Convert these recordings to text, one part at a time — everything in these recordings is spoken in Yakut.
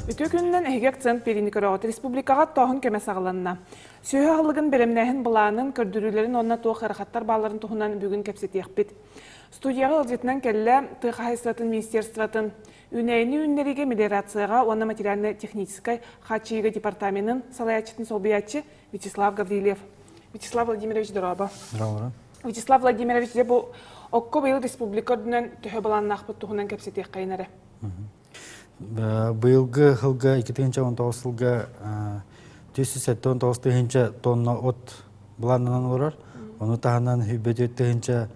Үтүө күнүнэн эһиги акцент биэриини көрөҕүт. Республикаҕа оттооһун кэмэ саҕаланна. Сүөһү аһылыгын бэлэмнээһин былаанын, көрдөрүүлэрин уонна туох ыарахаттар баалларын туһунан бүгүн кэпсэтиэхпит. Студияҕа ыалдьытынан кэллэ тыа хаһаайыстыбатын министерствотын Үүнээйини үүннэриигэ мелиорацияҕа уонна материально-техническай хааччыйыыга департаменын салайааччытын солбуйааччы Вячеслав Гаврильев. Вячеслав Владимирович, дорообо. Здорово. Вячеслав Владимирович, дьэ бу окко быйыл республика үрдүнэн төһө былааннаахпыт туһунан кэпсэтиэххэйин эрэ. Быйылгы сылга 2019 сылга 479 тыһыынча тонна от былааннанан олорор. Ону таһынан 104 тыһыынча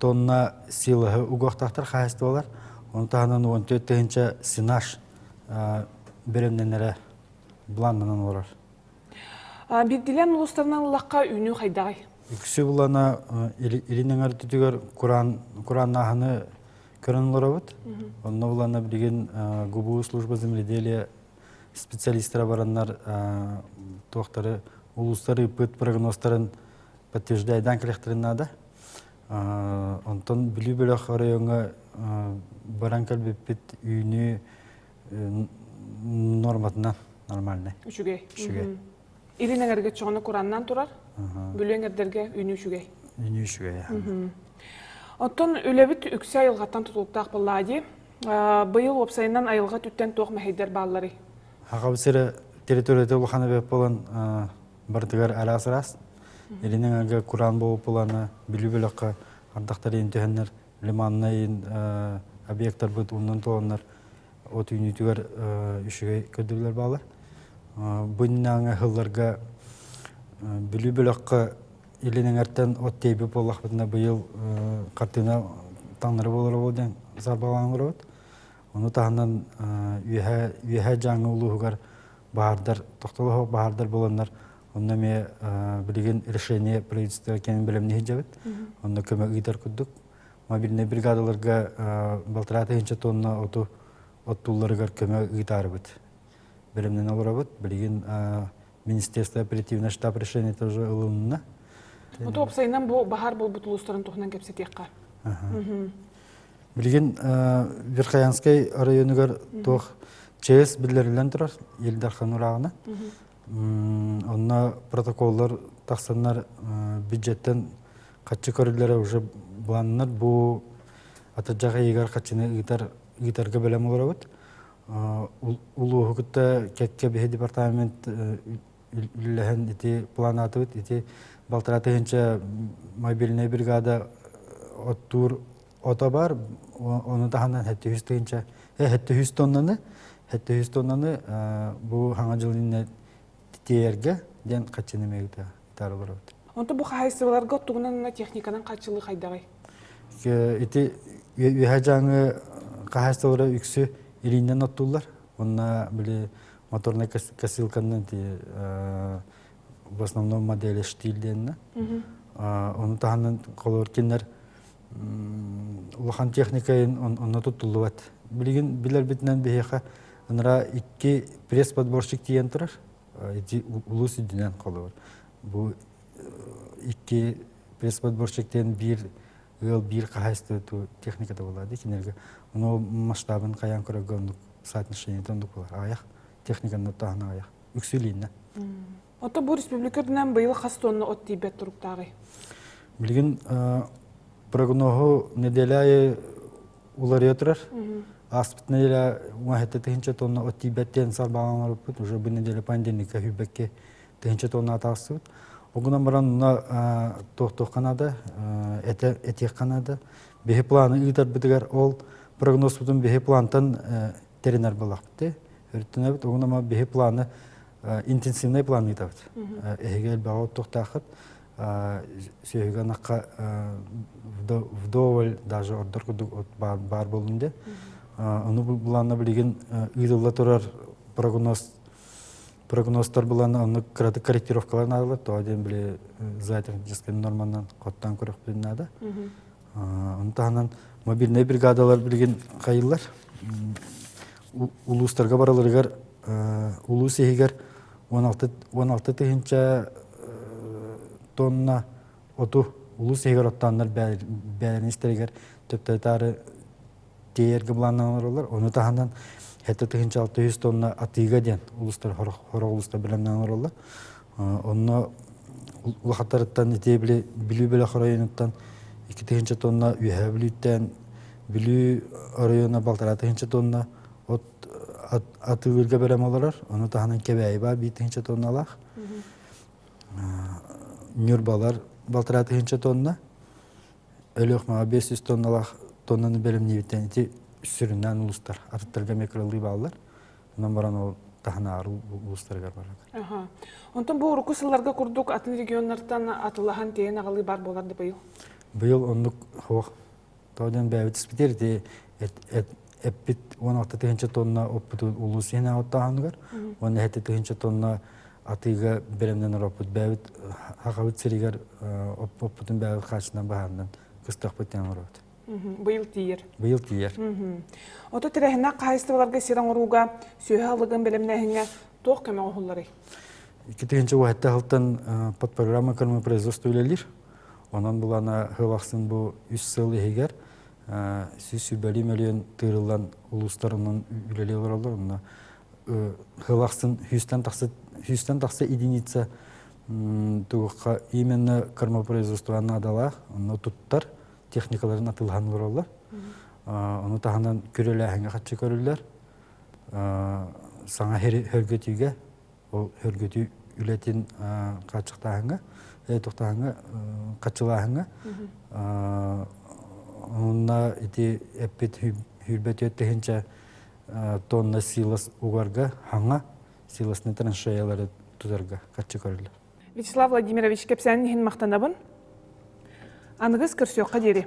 тонна силоһы угуохтаахтар хаһаайыстыбалар. Ону таһынан 14 тыһыынча сенаж бэлэмнэнэрэ былааннанан олорор. Биирдилээн улуустарынан ыллахха үүнүү хайдаҕый? Үксү булана илин эҥэр өттүгэр кураан курааннааһыны көрөн олоробут. Онно булана билигин ГУБУ служба земледелия специалистара бараннар туохтары улуустар ыыппыт прогнозтарын подтверждайдаан кэлиэхтэрин наада. Онтон Бүлүү бөлөх оройуоҥҥа баран кэлбиппит үүнүү норматынан нормальный. Үчүгэй. Үчүгэй. Илин эҥэргэ чоҕуна кураннан турар. Бүлүү эҥэрдэргэ үүнүү үчүгэй. Үүнүү үчүгэй. Оттон үлэбит үксэ айылҕаттан тутулуктаах буоллаа дии. Быйыл уопсайынан айылҕа түттэн туох мэһэйдэр баалларый? Хахабыт сирэ территорията улахан эбэп буолан барытыгар араас-араас. Илин эҥэргэ кураан буолуп булана Бүлүү бөлөххө ардахтар иин түһэннэр лиманнай объектарбыт уунан туоланнар от үүнүүтүгэр үчүгэй көрдөрүүлэр баалар. Бу иннинээҥи сылларга Бүлүү бөлөххө илин эҥэртэн от тиэйбит буоллахпытына быйыл хартыына таҥнары буолара буол диэн саарбалаан олоробут. Ону таһынан Үөһээ Үөһээ Дьааҥы улууһугар баһаардар тохтолоох баһаардар буоланнар онно эмиэ билигин решение правительства кэнин бэлэмнии сылдьабыт. Онно көмө ыытар курдук. Мобильнай бригадаларга балтараа тыһыынча тонна оту оттуулларыгар көмө ыытаарыбыт. Бэлэмнэнэ олоробут. Билигин Министерство оперативный штаб решение тоже ылынна. Оту уопсайынан бу баһаар буолбут улуустарын туһунан кэпсэтиэххэ. Билигин Верхоянскай районугар туох ЧС биллэриллэн турар Ил Дархан урааҕына. Онно протоколлар тахсаннар бюджеттен хаччы көрүллэрэ уже планнар бу атырдьах ыйыгар хаччыны ыытар ыытарга бэлэм олоробут. Улууһу кытта кэккэ биһи департамент үллэһэн ити планаатыбыт ити балтараа тыһыынча мобильнай бригада оттуур ото бар ону таһынан 700 тыһыынча 700 тоннаны 700 тоннаны бу хаҥа дьыл иннэ тиэйэргэ диэн хаччыны мегите ытаары олоробут. Онто бу хаһаайыстыбаларга оттугунан техниканан хааччылыы хайдаҕый? Ити үөһэ дьааҥы хаһаайыстыбалара үксү илиинэн оттууллар. Онно били моторнай косилканан в основном модели штиль диэннэ. Ону таһынан холобур кинилэр улахан техникайын онно туттуллубат. Билигин билэрбитинэн биһиэхэ анара икки пресс-подборщик тиийэн турар. Ити улуус үрдүнэн холобур. Бу икки пресс-подборщик диэн биир ыал биир хаһаайыстыба техниката буолла кинилэргэ. Ону масштабын хайаан көрөргө оннук соотношениета оннук буолар. Аҕыйах техниканы таһынан аҕыйах. Үксү илииннэ. Ото бу республика үрдүнэн быйыл хас тонна от тиийбэт туруктааҕый? Билигин прогноһу неделя аайы уларыйа турар. Ааспыт неделя уҥаһыта тыһыынча тонна от тиийбэт диэн сарбаҕан оҥорбуппут. Уже бу неделя понедельникка сүүрбэккэ тыһыынча тонна атаҕастыбыт. Ол гынан баран онно туохтуохха наада, этиэххэ наада. Биһи планы ыытарбытыгар ол прогнозпутун биһи плантан тэринэр буоллахпыт. Өрүттэнэбит. Ол гынан биһи планы интенсивный план ыытабыт. Эһиги элбэҕи оттуохтааххыт. Сүөһүгэ ынахха вдоволь даже ордор курдук от баар буоллун диэн. Ону былаанна билигин ыытылла турар прогноз прогнозтар былаана оннук кыратык корректировкалар наадалар. Тоҕо диэн били за техническай норманан хоттоон көрөхпүтүн наада. Ону таһынан мобильнай бригадалар билигин хайыллар. Улуустарга бараларыгар улуус иһигэр 16 16 тыһыынча тонна оту Улуус иһигэр оттооннор бэйэлэрин истэригэр төптөрү-таары тиэйэргэ былааннанан олороллор. Ону таһынан 7600 тонна атыыга диэн улуустар сорох улуустар бэлэмнэнэн олороллор. Онно улахаттарыттан ити били Бүлүү бөлөх оройуонуттан 2000 тонна Үөһээ Бүлүүттэн Бүлүү оройуона 1,5 тонна от атыылыырга бэлэм олорор. Ону таһынан Кэбээйи баар 1 тонналаах. Ньурбалар 1,5 тонна. Өлүөхүмэҕэ 500 тонналаах тоннаны бэлэмниибиттэн ити сүрүннээн улуустар атыттарга эмиэ кыралыы бааллар. Онон баран ол таһынааҕы улуустарыгар барар. Онтон бу урукку сылларга курдук атын регионнартан атылаһан тиэйэн аҕалыы бар буолар да быйыл? Быйыл оннук суох. Тоҕо диэн бэйэбит испитир ити эппит 16 тыһыынча тонна оппутун улуус иһинэн оттооһунугар уонна 7 тыһыынча тонна атыыга бэлэмнэнэр оппут бэйэбит Хахабыт сиригэр оппутун бэйэбит хааччынан баһаарынан кыстыахпыт диэн оҥоробут. Быйыл тиийэр. Быйыл тиийэр. Ото тэрээһиннээх хаһаайыстыбаларга сир оҥорууга, сүөһү аһылыгын бэлэмнээһиҥҥэ туох көмө оҥоһулларый? 2007 сылтан подпрограмма кормопроизводство үлэлиир. Онон булана сыл ахсын бу үс сыл иһигэр 120 мөлүйүөн тыырыллан улуустар онон үлэлии олороллор. Онно сыл ахсын сүүстэн тахса сүүстэн тахса единица тугукка именно кормопроизводство наадалаах, онно туттар техникаларын атыылаһан олороллор. Ону таһынан күрүөлээһиҥҥэ хаччы көрүллэр. Саҥа хөргөтүүгэ ол хөргөтүү үлэтин хааччахтааһыҥҥа, тохтааһыҥҥа, хаччылааһыҥҥа онно ити эппит 124 тыһыынча тонна силос угарга хаҥа силосный траншеялары тутарга хаччы көрүллэр. Вячеслав Владимирович, кэпсээнин иһин махтанабын. Аныгыс көрсүөххэ диэри.